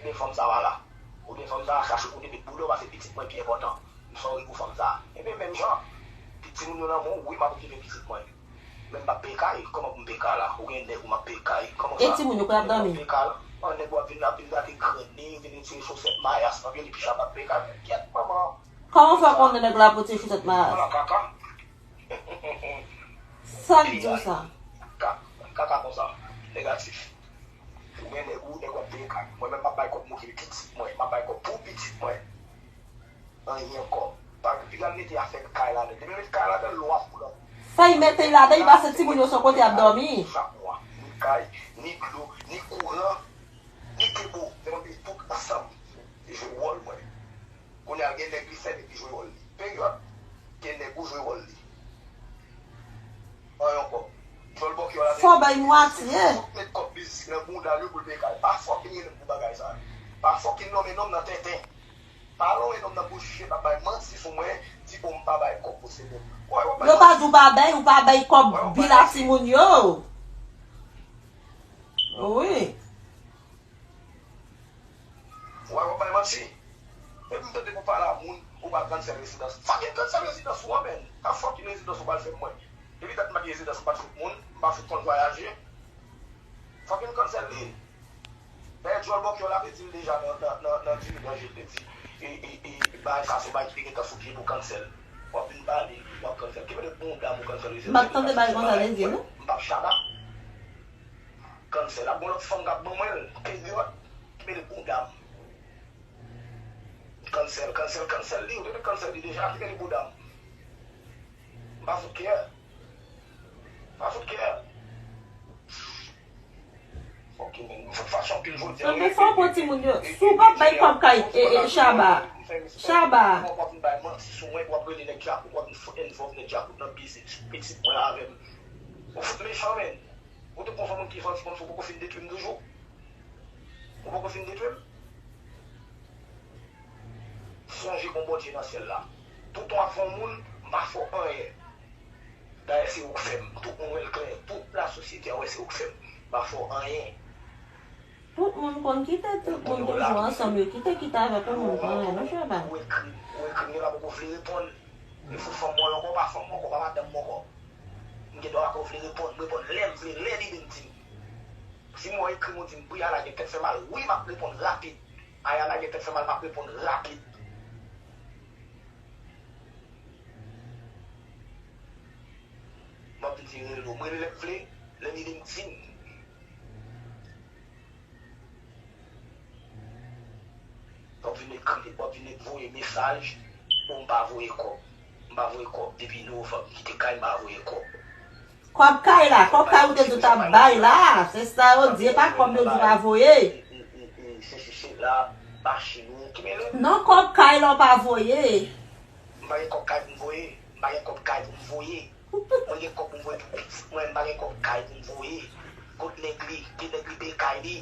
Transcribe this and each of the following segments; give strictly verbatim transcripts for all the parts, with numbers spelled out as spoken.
Ebyen fanm sa a la. Ebyen fanm sa a chache kote met boulè w pase pitit mwen pi enpòtan. M sòri pou fanm sa a. Ebyen menm jan, pitit moun yo nan men w, wi m ap okipe pitit mwen. Men m p ap peye kay, kòman pou m peye kay la? Ou gen nèg ou m ap peye kay, kòman sa? E timoun yo kote y ap dòmi? Nèg w ap peye kay la. An nèg w ap vin la, vin gate grenn li, vin retire sosèt mayas lan, vin li pi chaba peye kay. Kèt manman. Kòman w fè konnen nèg la ap retire sosèt mayas? Ala kaka. Sa k di w sa? Ka- Kaka konsa. Negatif. Ou gen nèg ou, nèg w ap peye kay. Mwen menm m ap bay kòb m okipe pitit mwen, m ap bay kòb pou pitit mwen. Anyen ankò. Pa piga mete afè kay ladan. Depi mete kay ladan, lwa pou la. Fè y mete y ladan, y pase timoun yo sou kote y ap dòmi. Chak mwa, ni kay, ni dlo, ni kouran, ni kebo. Se mwen mete tout ansanm. Se jwe wòl mwen. Kounye a gen nèg li sèvi ki jwe wòl li. Peryòd. Gen nèg ou jwe wòl li. Anyen ankò. Djòl bòkyò la. Fò bay mwatye. Tout met kòb biznis nan bounda l yo pou l peye kay. Pa fòkin rele m pou bagay sa. Pa fòkin nonmen non m nan tenten. Pa lonmen non m nan bouch je, pa bay manti sou mwen, di o m pa bay kòb pou se moun. Yo pa di w pa bay, ou pa bay kòb bila timoun yo. Wi. Wè w ap bay manti. Epi m tande pou pale a moun, ou pa cancel rezidans. Fucking cancel rezidans ou an, menn. Ka fucking rezidans ou pral fè mwen. Depi dat m pa gen rezidans, m pa t fout moun, m pa fout konn vwayaje. Fucking cancel li. Dayè djòl bòkyò la te di l deja nan, nan, nan, nan Jimmy Danje, l te di, e, e, e, bagay sa se bagay ki te gentan sou pye pou cancel. W ap vin pale, w ap cancel. Ki mete bonda m ou cancel rezidans. M pa t tande bagay konsa te di, non. M p ap chaba. Cancel. Ap gon lòt fanm k ap ban mwen l. Peryòd. Ki mete bonda m. Cancel, cancel, cancel li. Ou te cancel li deja. Ki mete bonda m. M pa fout kè. M pa fout kè. Ok, men. M fout fache anpil jodi a. Tande sa w pran timoun yo. Si w p ap bay kòb kay, e, e, Chaba. Chaba. W ap vin bay manti sou mwen, w ap rele nèg dyakout, w ap vin fout involve nèg dyakout nan biznis pitit mwen avè m. Ou fout mechan, men. Ou te konn fè moun ki santi kòmsi w poko fin detwi m toujou? Ou poko fin detwi m? Sonje gon Bondye nan syèl la. Tout w ap fè yon moun, m pa fè w anyen. Dayè se ou k fè m. Tout moun wè l klè. Tout lasosyete a wè se ou k fè m. M pa fè w anyen. Tout moun konn kite tout moun toujou ansanm yo kite kite avèk yon moun pa anyen non Chaba. Ou ekri, ou ekri m, yo pa poko vle reponn. E fout fanm mwen ankò, pa fanm mwen ankò, pa madanm mwen ankò. M gen dwa pa vle reponn, m reponn lè m vle, lè lide m di m. Si m wè w ekri m ou di m, Briana gen tèt fè mal, wi m ap reponn rapid. Ayana gen tèt fè mal, m ap reponn rapid. M ap vin di rele w, m rele lè m vle, lè lide m di m. W ap vin ekri, w ap vin voye mesaj pou m pa voye kòb. M pa voye kòb depi novanm. Kite kay m pa voye kòb. Kòb kay la, kòb kay ou te di w t ap bay la. Se sa yo di, e pa kòb yo di w pa voye. Se, se, se la, machin ou, ki mele m. Non, kòb kay la w pa voye. M pa gen kòb kay pou m voye. M pa gen kòb kay pou m voye. Mwen gen kòb pou m voye pou pitit mwen, m pa gen kòb kay pou m voye. Kot nèg li, ki nèg li peye kay li?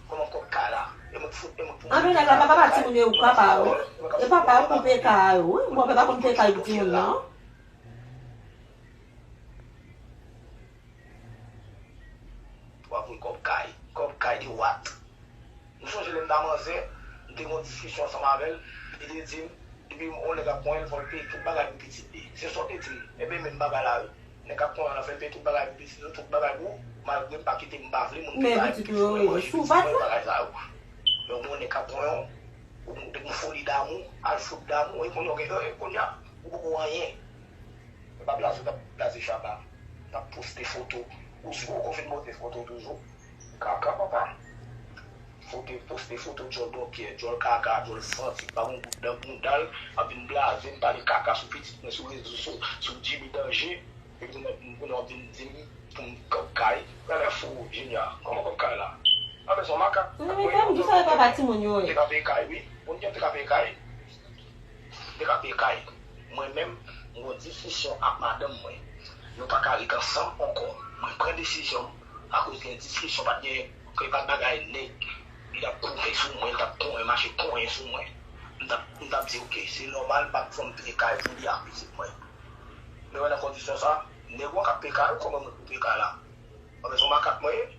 Kòman kòb kay la? E mwen k fout, e mwen k pou mwen. Anben nèg la pa papa timoun yo, papa yo. E papa yo pou peye kay yo, wi. Bon, papa konn peye kay pou timoun nan. W ap voye kòb kay. Kòb kay de what? M sonje lè m ta manzè, m te gen yon diskisyon ansanm avè l, li te di m, depi yon nèg ap konyen l, fò l peye tout bagay pou pitit li. Se sa w te di m. Ebyen, menm bagay la, wi. Nèg k ap konyen w la, fè l peye tout bagay pou pitit ou, tout bagay pou ou, malgre m pa kite m pa vle moun peye bagay pou pitit mwen, manje pitit mwen, bagay sa yo. Men yon nèg k ap konyen w, ou, ou foli damou, al fout damou, e kounye a w gen, e kounye a, ou poko anyen. E pa blaze w t ap blaze Chaba, t ap poste foto. Ou si ou poko fin poste foto toujou. Kaka papa. Foto, poste foto djòl bòkyè, djòl kaka, djòl santi, pa gon gout nan bounda l, ap vin blaze m, pale kaka sou pitit mwen, sou rezo, sou, sou Jimmy Danje, epi kounye a w ap vin di m pou m kòb kay. Gade fou, Junior, kòman kòb kay la? Anben se yon makak. Wi, men fè m di sa e papa timoun yo ye. Te ka peye kay, wi. Moun ki te ka peye kay. Te ka peye kay. Mwen menm, m gon diskisyon ak madanm mwen. Nou pa ka ret ansanm ankò. Mwen pran desizyon m akoz gen diskisyon, pa t gen, ke pa t bagay nèg. Li t ap koupe sou mwen, li t ap konyen, mache konyen sou mwen. M t ap, m t ap di, oke, se nòmal, m p ap janm peye kay pou li ak pitit mwen. Men wè nan kondisyon sa, nèg ou an k ap peye kay ou, kòman mwen pou peye kay la? Anben se yon makak mwen ye.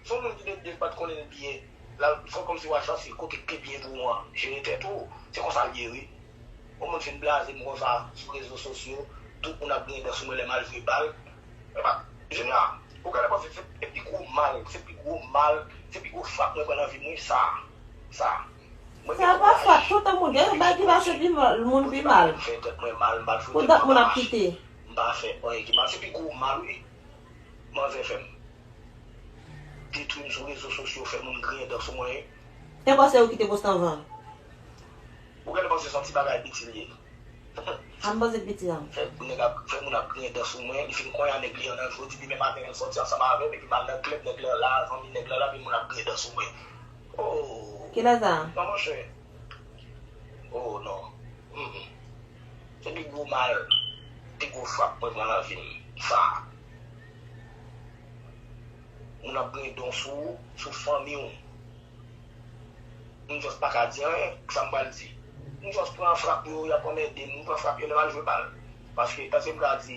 Se yon moun ki te di l pa t konnen l byen. La, fè kòmsi w al chèche kote k pi byen pou ou an, jere tèt ou. Se konsa l ye, wi. Yon moun fin blaze m konsa sou rezo sosyo, tout moun ap griyen dan sou mwen lè m al jwe bal. Epa, Junior, ou genlè panse se, se pi gwo mal, se pi gwo mal, se pi gwo frap mwen pran nan vi m, wi, sa. Sa. Mwen gen kouraj. Sa pa frap, toutan moun gen yon bagay ki pase pi mal, moun pi mal. M fè tèt mwen mal, m pa l fout tèt mwen pa mache. Pou dat moun ap kite. M pa fè anyen ki mal, se pi gwo mal, wi. Manzè fè m. Detwi m sou rezo sosyo, fè moun griyen dan sou mwen. Te panse ou ki te poste anvan. Ou genlè panse se yon ti bagay piti l ye. A m panse piti an. Fè nèg ap, fè moun ap griyen dan sou mwen, li fin konya nèg li an nan jodi, demen maten l sòti ansanm avè m, epi m al nan klèb, nèg lan la, zanmi nèg lan la, epi moun ap griyen dan sou mwen. Oh! Kilè sa? Non, monchè. Oh, non. Mm, mm. Se pi gwo mal, pi gwo frap mwen pran nan vi m. Sa. Moun ap griyen dan sou ou, sou fanmi w. M just pa ka di anyen, sa m pral di. M just pran frap yo, y ap anmède m, m pran frap yo lè m al jwe bal. Paske, èske m ka di,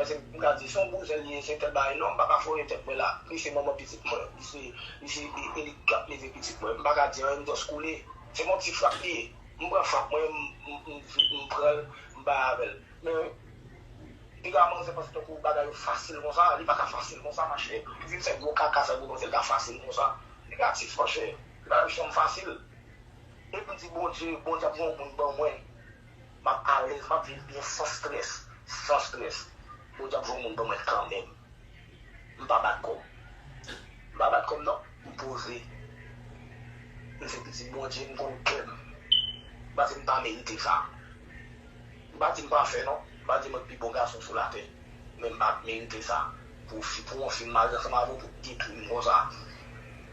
èske m ka di, se yon bouzen li ye, se tèl bagay, non, m pa ka foure tèt mwen la. Li se manman pitit mwen, li se, li se, e, e li k ap leve pitit mwen. M pa ka di anyen, m just koule. Se yon ti frap li ye. M pran frap mwen, m, m, m, m pran l, m bay avè l. Men, piga manzè panse tankou bagay yo fasil konsa, li pa ka fasil konsa, machè. Ou vin fè gwo kaka sa, gwo manzè, li ka fasil konsa. Negatif, machè. Li pa janm fasil. Depi m di Bondye, Bondye ap voye yon moun ban mwen, m ap alèz, m ap viv byen san strès, san strès. Bondye ap voye yon moun ban mwen kanmenm. M pa bat kò m. M pa bat kò m non. M poze. M se pitit Bondye, m konn kè m. M pa di m pa merite sa. M pa di m pafè non. M pa di mwen pi bon gason sou latè. Men m pa merite sa. Pou fi, pou yon fi m marye ansanm avè w, pou detwi m konsa.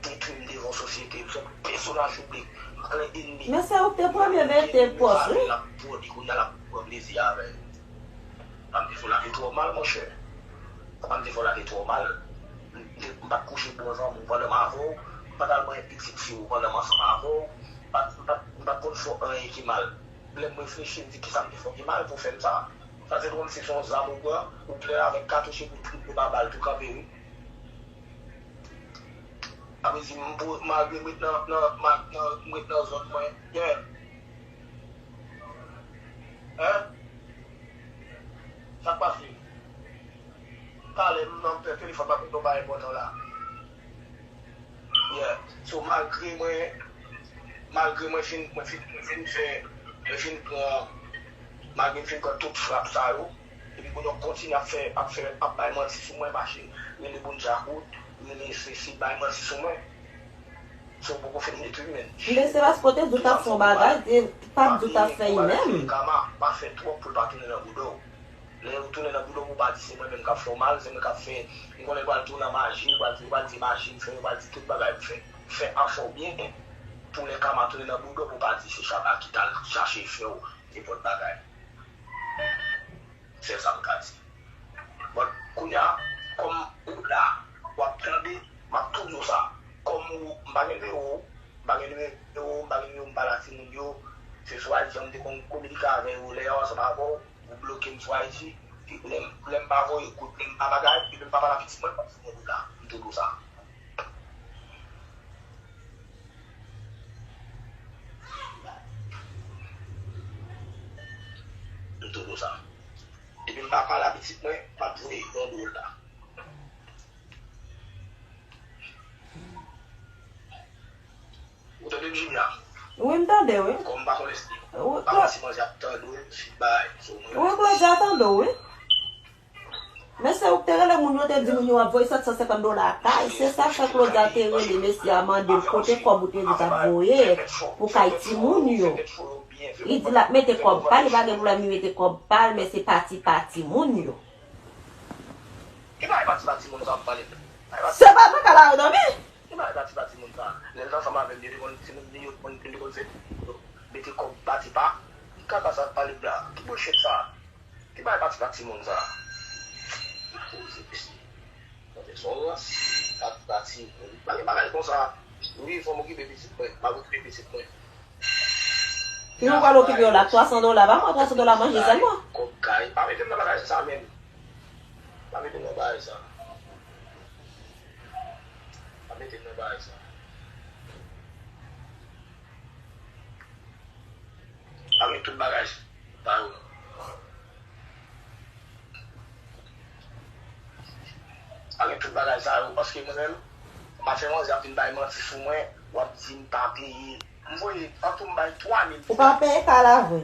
Detwi m devan sosyete. M se yon pèsonaj piblik. M pa nan ènmi. Men se ou k te premye mete pòs, wi. L ap pwodi kounye a, l ap pran plezi avè l. Sa m te fè w la te twò mal, monchè. Sa m te fè w la te twò mal. M te, m pa t kouche bon zanmi w pandan m avè w. M pa t al manyen pitit fi w pandan m ansanm avè w. M pa t, m pa t, m pa t konn fè w anyen ki mal. Lè m reflechi, m di, "Kisa m te fè w ki mal pou w fè m sa?" Sa se kòmsi se yon zam ou pran, ou klè avèk katouch epi w ba bal tou kanpe, wi. Sa vle di, m pou, malgre m ret nan, nan, ma-, nan, m ret nan zòn mwen, yeah. Hein? Sa k pase? Talè, m nan telefòn m ap ret nan bagay enpòtan la. Yeah. So, malgre mwen, malgre mwen fin, mwen fin, mwen fin fè, mwen fin pran, malgre m fin pran tout frap sa yo, epi kounye a w kontinye ap fè, ap fè, ap bay manti sou mwen, mache, rele moun djakout, rele sesi, bay manti sou mwen. So, w poko fin detwi m, men. Men se paske w te di w t ap fè yon bagay, te, pa t di w t ap fè li menm. Kama, pa fè twòp pou l pa tounen nan bouda w. Lè yo tounen nan bouda w, pou w pa di se mwen menm k ap fè w mal, se mwen k ap fè, m konnen yo pral tou nan maji, yo pral di, yo pral di maji m fè, yo pral di tout bagay m fè. Fè afè w byen, pou lè kama tounen nan bouda w, pou w pa di se Shabba ki t al chache fè w nenpòt bagay. Sèl sa m ka di. But, kounye a, kòm ou la, w ap tande, m ap tou di w sa. Kòm ou, m pa gen nimewo w, m pa gen nimewo w, m pa gen nimewo w, m pa la timoun yo. Se sou I G m te konn kominike avè yo, lè yo ansanm avè w, ou bloke m sou I G. Lè m, lè m pa voye kout, lè m pa bagay, epi m pa pale a pitit mwen, m ap voye yon dola. M tou di w sa. M tou di w sa. Depi m pa pale a pitit mwen, m ap voye yon dola. Ou tande m, Jimmy a? Wi, m tande, wi. Kòm m pa konn èske, m pa konn si manzè ap tande w, si bay, so mwen. Wi, Claudia tande w, wi. Men se ou k te rele moun yo, te di moun yo w ap voye sèt san senkant dola kay. Se sa k fè Claudia te rele mesye a, mande l kote kòb ou te di w t ap voye pou kay timoun yo. Li di l ap mete kòb pa l, li pa gen pwoblèm, li mete kòb pa l, men se pati pa timoun yo. Ki bagay pati pa timoun sa w ap pale? Se pa mwen k al aredòmi. Ki bagay pati pa timoun sa? Lè l t ansanm avè m, yo te konn timoun li, yo te konn, yo te konn fè mete kòb pati pa. Ki kaka sa w ap pale la? Ki bullshit sa? Ki bagay pati pa timoun sa? Poze mesye. Tande se yon rans. Pati pa timoun. Pa gen bagay konsa. Wi, fò m okipe pitit mwen. M ap okipe pitit mwen. Ki ou pral okipe yo la? Twa san dola. Ba mwen twa san dola manje sèlman. Kòb kay. Pa mete m nan bagay sa menm. Pa mete m nan bagay sa. Pa mete m nan bagay sa. Tout bagay sa yo. Pale tout bagay sa yo, paske mwen menm, m ap fè manzè ap vin bay manti sou mwen, w ap di m pa peye. M voye, an tou m bay twa mil. Ou pa peye ka la vre.